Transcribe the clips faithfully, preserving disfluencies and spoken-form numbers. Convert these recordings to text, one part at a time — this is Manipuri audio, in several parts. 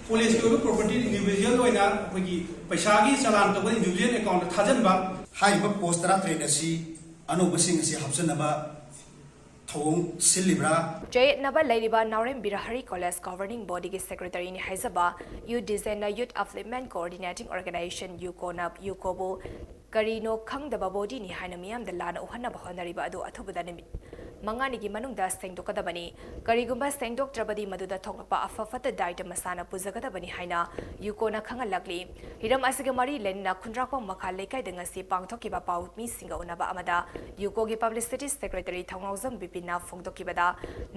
ꯀꯣꯂꯦꯖꯀꯤ ꯑꯣꯏꯕ ꯄ꯭ꯔꯣꯄꯔꯇꯤ ꯏꯟꯗꯤꯚꯤꯖꯨꯋꯦꯜ ꯑꯣꯏꯅ ꯑꯩꯈꯣꯏꯒꯤ ꯄꯩꯁꯥꯒꯤ ꯆꯂꯥꯟ ꯇꯧꯕ ꯏꯟꯗꯤꯚꯤꯖꯨꯋꯦꯜ ꯑꯦꯀꯥꯎꯟꯗ ꯊꯥꯖꯤꯟꯕ꯫ ꯍꯥꯏꯔꯤꯕ ꯄꯣꯁ ꯇꯔꯥꯇꯔꯦꯠ ꯑꯁꯤ ꯑꯅꯧꯕꯁꯤꯡ ꯑꯁꯤ ꯍꯥꯞꯆꯟꯅꯕ ꯊꯧꯑꯣꯡ ꯁꯤꯜꯂꯤꯕ꯭ꯔꯥ? ꯆꯌꯦꯠꯅꯕ ꯂꯩꯔꯤꯕ ꯅꯥꯎꯔꯦꯝ ꯕꯤꯔꯍꯔꯤ ꯀꯣꯂꯦꯖ ꯒꯣꯚꯔꯅꯤꯡ ꯕꯣꯗꯤꯒꯤ ꯁꯦꯀ꯭ꯔꯦꯇꯔꯤꯅꯤ ꯍꯥꯏꯖꯕ ꯌꯨ ꯗꯤꯖꯦꯟꯅ ꯌꯨꯠ ꯑꯞꯂꯤꯞꯃꯦꯟ ꯀꯣꯑꯣꯔꯗꯤꯅꯦꯇꯤꯡ ꯑꯣꯔꯒꯅꯥꯏꯖꯦꯁꯟ ꯌꯨꯀꯣꯅ ꯌꯨꯀꯣꯕꯨ ꯀꯔꯤꯅꯣ ꯈꯪꯗꯕ ꯕꯣꯗꯤꯅꯤ ꯍꯥꯏꯅ ꯃꯤꯌꯥꯝꯗ ꯂꯥꯟꯅ ꯎꯍꯟꯅꯕ ꯍꯣꯠꯅꯔꯤꯕ ꯑꯗꯨ ꯑꯊꯨꯕꯗ ꯅꯨꯃꯤꯠ ꯃꯉꯥꯅꯤꯒꯤ ꯃꯅꯨꯡꯗ ꯁꯦꯡꯗꯣꯛꯀꯗꯕꯅꯤ꯫ ꯀꯔꯤꯒꯨꯝꯕ ꯁꯦꯡꯗꯣꯛꯇ꯭ꯔꯕꯗꯤ ꯃꯗꯨꯗ ꯊꯣꯛꯂꯛꯄ ꯑꯐ ꯐꯠꯇ ꯗꯥꯏꯇ ꯃꯁꯥꯅ ꯄꯨꯖꯒꯗꯕꯅꯤ ꯍꯥꯏꯅ ꯌꯨꯀꯣꯅ ꯈꯪꯍꯜꯂꯛꯂꯤ꯫ ꯍꯤꯔꯝ ꯑꯁꯤꯒ ꯃꯔꯤ ꯂꯩꯅꯅ ꯈꯨꯟꯗ꯭ꯔꯥꯛꯄꯝ ꯃꯈꯥ ꯂꯩꯀꯥꯏꯗ ꯉꯁꯤ ꯄꯥꯡꯊꯣꯛꯈꯤꯕ ꯄꯥꯎ ꯃꯤꯁꯤꯡꯒ ꯎꯅꯕ ꯑꯃꯗ ꯌꯨꯀꯣꯒꯤ ꯄꯕ꯭ꯂꯤꯁꯤꯇꯤ ꯁꯦꯀ꯭ꯔꯦꯇꯔꯤ ꯊꯧꯅꯥꯎꯖꯝ ꯕꯤꯄꯤꯟꯅ ꯐꯣꯡꯗꯣꯛꯈꯤꯕꯗ,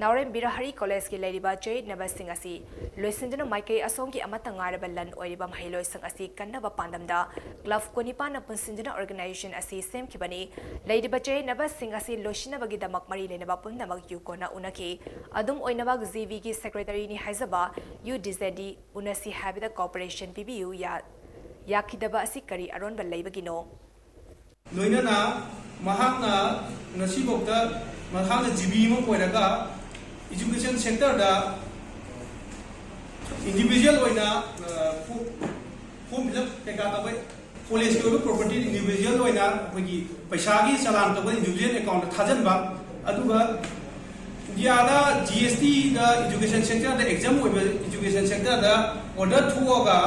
ꯅꯥꯎꯔꯦꯝ ꯕꯤꯔꯍꯔꯤ ꯀꯣꯂꯦꯖꯀꯤ ꯂꯩꯔꯤꯕ ꯆꯌꯦꯠꯅꯕꯁꯤꯡ ꯑꯁꯤ ꯂꯣꯏꯁꯤꯟꯗꯨꯅ ꯃꯥꯏꯀꯩ ꯑꯁꯣꯝꯒꯤ ꯑꯃꯠꯇ ꯉꯥꯏꯔꯕ ꯂꯟ ꯑꯣꯏꯔꯤꯕ ꯃꯍꯩꯂꯣꯏꯁꯪ ꯑꯁꯤ ꯀꯟꯅꯕ ꯄꯥꯟꯗꯝꯗ ꯀ꯭ꯂꯕ ꯀꯨꯟꯅꯤꯄꯥꯟꯅ ꯄꯨꯟꯁꯤꯟꯗꯨꯅ ꯑꯣꯔꯒꯅꯥꯏꯖꯦꯁꯟ ꯑꯁꯤ ꯁꯦꯝꯈꯤꯕꯅꯤ꯫ ꯂꯩꯔꯤꯕ ꯆꯌꯦꯠꯅꯕꯁꯤꯡ ꯑꯁꯤ ꯂꯣꯏꯁꯤꯟꯅꯕꯒꯤꯗꯃꯛ ꯃꯔꯤ ꯂꯩꯅꯕ ꯄꯨꯝꯅꯃꯛ ꯌꯨꯀꯣꯅ ꯎꯅꯈꯤ꯫ ꯑꯗꯨꯝ ꯑꯣꯏꯅꯃꯛ ꯖꯤꯕꯤꯒꯤ ꯁꯦꯀ꯭ꯔꯦꯇꯔꯤꯅꯤ ꯍꯥꯏꯖꯕ ꯌꯨ ꯗꯤꯖꯦꯟꯗꯤ ꯎꯅꯁꯤ ꯍꯥꯏꯕꯗ ꯀꯣꯑꯣꯄꯔꯦꯁꯟ ꯄꯤꯕꯤꯌꯨ ꯌꯥ-, ꯌꯥꯈꯤꯗꯕ ꯑꯁꯤ ꯀꯔꯤ ꯑꯔꯣꯟꯕ ꯂꯩꯕꯒꯤꯅꯣ? ꯂꯣꯏꯅꯅ ꯃꯍꯥꯛꯅ ꯉꯁꯤꯐꯥꯎꯗ ꯃꯍꯥꯛꯅ ꯖꯤꯕꯤ ꯑꯃ ꯑꯣꯏꯔꯒ ꯏꯖꯨꯀꯦꯁꯟ ꯁꯦꯛꯇꯔꯗ ꯏꯟꯗꯤꯚꯤꯖꯨꯋꯦꯜ ꯑꯣꯏꯅ, ꯑ, ꯐꯣ-, ꯐꯣꯔꯝ ꯐꯤꯜ ꯑꯞ ꯀꯩꯀꯥ ꯇꯧꯕ, ꯀꯣꯂꯦꯖꯀꯤ ꯑꯣꯏꯕ ꯄ꯭ꯔꯣꯄꯔꯇꯤ ꯏꯟꯗꯤꯚꯤꯖꯨꯋꯦꯜ ꯑꯣꯏꯅ ꯑꯩꯈꯣꯏꯒꯤ ꯄꯩꯁꯥꯒꯤ ꯆꯂꯥꯟ ꯇꯧꯕ ꯏꯟꯗꯤꯚꯤꯖꯨꯋꯦꯜ ꯑꯦꯀꯥꯎꯟꯗ ꯊꯥꯖꯤꯟꯕ, ꯑꯗꯨꯒ ꯏꯟꯗꯤꯌꯥꯗ ꯖꯤ ꯑꯦꯁ ꯇꯤꯗ ꯏꯖꯨꯀꯦꯁꯟ ꯁꯦꯛꯇꯔꯗ ꯑꯦꯛꯖꯝ ꯑꯣꯏꯕ ꯏꯖꯨꯀꯦꯁꯟ ꯁꯦꯛꯇꯔꯗ ꯑꯣꯔꯗꯔ ꯊꯣꯛꯑꯒ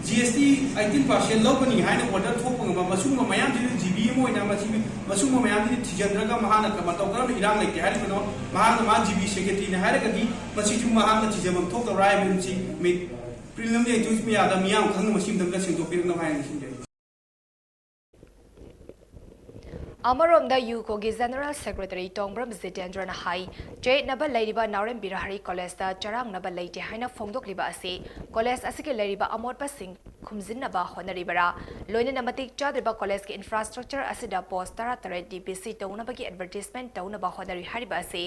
ꯖꯤ ꯑꯦꯁ ꯇꯤ ꯑꯩꯠꯇꯤꯟ ꯄꯥꯔꯁꯦꯟ ꯂꯧꯒꯅꯤ ꯍꯥꯏꯅ ꯑꯣꯔꯗꯔ ꯊꯣꯛꯄ ꯉꯝꯕ, ꯃꯁꯤꯒꯨꯝꯕ ꯃꯌꯥꯝꯁꯤꯗ ꯖꯤꯕꯤ ꯑꯃ ꯑꯣꯏꯅ ꯃꯁꯤ, ꯃꯁꯤꯒꯨꯝꯕ ꯃꯌꯥꯝꯁꯤꯗ ꯊꯤꯖꯤꯟꯗ꯭ꯔꯒ ꯃꯍꯥꯛꯅ ꯃꯇꯧ ꯀꯔꯝꯅ ꯏꯔꯥꯡ ꯂꯩꯇꯦ ꯍꯥꯏꯔꯤꯕꯅꯣ? ꯃꯍꯥꯛꯅ ꯃꯥ ꯖꯤꯕꯤ ꯁꯦꯀ꯭ꯔꯦꯇꯔꯤꯅꯤ ꯍꯥꯏꯔꯒꯗꯤ ꯃꯁꯤꯁꯨ ꯃꯍꯥꯛꯅ ꯊꯤꯖꯤꯟꯐꯝ ꯊꯣꯛꯇꯕ꯭ꯔꯥ ꯍꯥꯏꯕꯁꯤ ꯃꯤ ꯄ꯭ꯔꯤꯂꯤꯝꯅꯔꯤ ꯑꯦꯛꯖꯥꯝ ꯃꯌꯥꯗ ꯃꯤꯌꯥꯝ ꯈꯪꯅ ꯃꯁꯤ ꯑꯃꯇꯪꯒ ꯁꯦꯡꯗꯣꯛꯄꯤꯔꯛꯅꯕ ꯍꯥꯏꯅ ꯅꯤꯡꯁꯤꯡꯖꯔꯤ꯫ ꯑꯃꯔꯣꯝꯗ ꯌꯨꯀꯣꯒꯤ ꯖꯦꯅꯔꯦꯜ ꯁꯦꯀ꯭ꯔꯦꯇꯔꯤ ꯇꯣꯡꯕ꯭ꯔꯝ ꯖꯤꯇꯦꯟꯗ꯭ꯔꯅ ꯍꯥꯏ, ꯆꯌꯦꯠꯅꯕ ꯂꯩꯔꯤꯕ ꯅꯥꯎꯔꯦꯝ ꯕꯤꯔꯍꯔꯤ ꯀꯣꯂꯦꯖꯇ ꯆꯔꯥꯡꯅꯕ ꯂꯩꯇꯦ ꯍꯥꯏꯅ ꯐꯣꯡꯗꯣꯛꯂꯤꯕ ꯑꯁꯤ ꯀꯣꯂꯦꯖ ꯑꯁꯤꯒꯤ ꯂꯩꯔꯤꯕ ꯑꯃꯣꯠꯄꯁꯤꯡ ꯈꯨꯝꯖꯤꯟꯅꯕ ꯍꯣꯠꯅꯔꯤꯕꯔꯥ? ꯂꯣꯏꯅꯅ ꯃꯇꯤꯛ ꯆꯥꯗ꯭ꯔꯤꯕ ꯀꯣꯂꯦꯖꯀꯤ ꯏꯟꯐ꯭ꯔꯥꯁ꯭ꯇ꯭ꯔꯛꯆꯔ ꯑꯁꯤꯗ ꯄꯣꯁ ꯇꯔꯥꯇꯔꯦꯠ ꯗꯤ ꯄꯤ ꯁꯤ ꯇꯧꯅꯕꯒꯤ ꯑꯦꯗꯚꯔꯇꯤꯁꯃꯦꯟꯠ ꯇꯧꯅꯕ ꯍꯣꯠꯅꯔꯤ ꯍꯥꯏꯔꯤꯕ ꯑꯁꯤ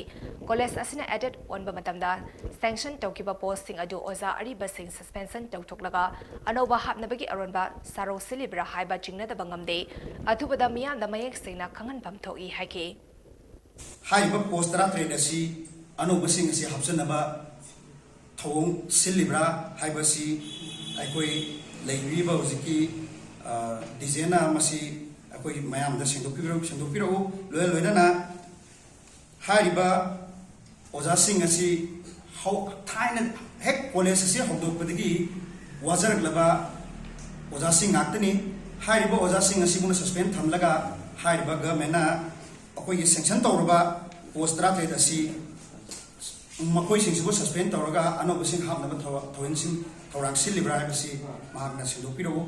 ꯀꯣꯂꯦꯖ ꯑꯁꯤꯅ ꯑꯦꯗꯦꯠ ꯑꯣꯟꯕ ꯃꯇꯝꯗ ꯁꯦꯡꯁꯟ ꯇꯧꯈꯤꯕ ꯄꯣꯁꯁꯤꯡ ꯑꯗꯨ ꯑꯣꯖꯥ ꯑꯔꯤꯕꯁꯤꯡ ꯁꯁꯄꯦꯟꯁꯟ ꯇꯧꯊꯣꯛꯂꯒ ꯑꯅꯧꯕ ꯍꯥꯞꯅꯕꯒꯤ ꯑꯔꯣꯟꯕ ꯁꯥꯔꯧ ꯁꯤꯜꯂꯤꯕ꯭ꯔꯥ ꯍꯥꯏꯕ ꯆꯤꯡꯅꯗꯕ ꯉꯝꯗꯦ꯫ ꯑꯊꯨꯕꯗ ꯃꯤꯌꯥꯝꯗ ꯃꯌꯦꯛ ꯁꯦꯡꯅ ꯈꯪꯍꯟꯐꯝ ꯊꯣꯛꯏ ꯍꯥꯏꯈꯤ꯫ ꯍꯥꯏꯔꯤꯕ ꯄꯣꯁ ꯇꯔꯥꯇꯔꯦꯠ ꯑꯁꯤ ꯑꯅꯧꯕꯁꯤꯡ ꯑꯁꯤ ꯍꯥꯞꯆꯟꯅꯕ ꯊꯧꯑꯣꯡ ꯁꯤꯜꯂꯤꯕ꯭ꯔꯥ ꯍꯥꯏꯕꯁꯤ ꯑꯩꯈꯣꯏ ꯂꯩꯕꯤꯔꯤꯕ ꯍꯧꯖꯤꯛꯀꯤ ꯗꯤꯖꯦꯅ ꯃꯁꯤ ꯑꯩꯈꯣꯏ ꯃꯌꯥꯝꯗ ꯁꯦꯡꯗꯣꯛꯄꯤꯔꯛꯎ ꯁꯦꯡꯗꯣꯛꯄꯤꯔꯛꯎ꯫ ꯂꯣꯏꯅ ꯂꯣꯏꯅꯅ ꯍꯥꯏꯔꯤꯕ ꯑꯣꯖꯥꯁꯤꯡ ꯑꯁꯤ ꯍꯧ ꯊꯥꯏꯅ ꯍꯦꯛ ꯀꯣꯂꯦꯖ ꯑꯁꯤ ꯍꯧꯗꯣꯛꯄꯗꯒꯤ ꯋꯥꯖꯔꯛꯂꯕ ꯑꯣꯖꯥꯁꯤꯡ ꯉꯥꯛꯇꯅꯤ꯫ ꯍꯥꯏꯔꯤꯕ ꯑꯣꯖꯥꯁꯤꯡ ꯑꯁꯤꯕꯨꯅ ꯁꯁꯄꯦꯟ ꯊꯝꯂꯒ ꯍꯥꯏꯔꯤꯕ ꯒꯚꯔꯟꯃꯦꯟꯅ ꯑꯩꯈꯣꯏꯒꯤ ꯁꯦꯡꯁꯟ ꯇꯧꯔꯕ ꯄꯣꯁ ꯇꯔꯥꯇꯔꯦꯠ ꯑꯁꯤ ꯃꯈꯣꯏꯁꯤꯡꯁꯤꯕꯨ ꯁꯁꯄꯦꯟ ꯇꯧꯔꯒ ꯑꯅꯧꯕꯁꯤꯡ ꯍꯥꯞꯅꯕ ꯊꯧꯔꯥꯡꯁꯤꯡ ꯊꯧꯔꯥꯡ ꯁꯤꯜꯂꯤꯕ꯭ꯔꯥ ꯍꯥꯏꯕꯁꯤ ꯃꯍꯥꯛꯅ ꯁꯦꯡꯗꯣꯛꯄꯤꯔꯛꯎ꯫